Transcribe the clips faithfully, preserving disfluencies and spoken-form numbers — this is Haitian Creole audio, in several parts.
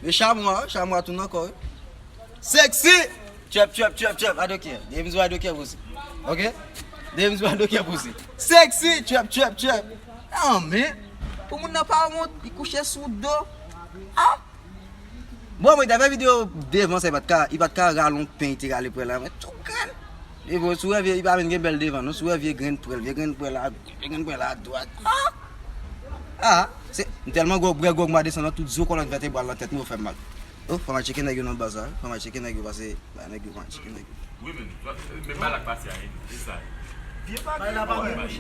E chamwa, chamwa tounen ankò, wi. Sexy! Trap, trap, trap, trap. I don't care. Dem is why I don't care pussy. Ok? Dem is why I don't care pussy. Sexy! Trap, trap, trap. Non, men. Pou moun nan pa wont, li kouche sou do. Ah! Bon, mwen, dapre videyo devan sa, li pa t ka, li pa t ka rale yon pen, li te rale pwèl la, men tou grenn. E bon, si w wè vye, li pa menm gen bèl devan, non, si w wè vye grenn pwèl, vye grenn pwèl la, vye grenn pwèl la, dwat. Ah! Ah! Se, m tèlman gwòg, bwè gwòg, m a desann nan tout zo kòlòn vètebral nan tèt mwen, yo fè m mal. Oh, fò m al tcheke nèg yo nan baz la, wi. Fò m al tjeke nèg yo, pase, ba nèg yo, fò m al tjeke nèg yo. Wi, men, men bagay la k pase a, wi. Se sa. Vye bagay la pa bon. Misye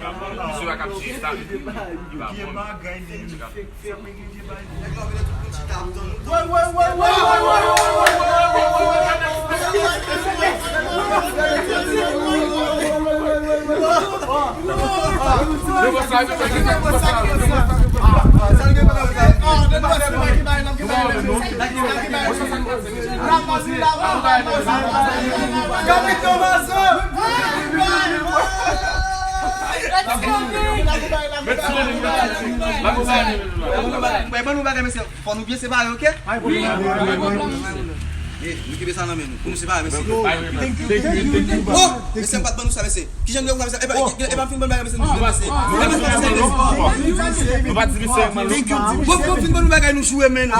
pa ka chita. Li pa bon. Vye bagay, men. Nèg la vle tout moun chita ap tann ou. Wè, wè, wè, wè. Ban nou bagay, mesye. Fò nou byen separe, ok? Eh, nou kenbe sa nan men nou. Pou nou separe, mesye. Oh, mesye, m pa t ban nou sa, mesye. Kijan nou lè konsa, mesye? E pa, e pa m fin ban nou bagay, mesye, nou jwe, mesye. E pa m fin ban nou bagay, mesye, nou jwe, mesye. Bon, bon, fin ban nou bagay, nou jwe, men.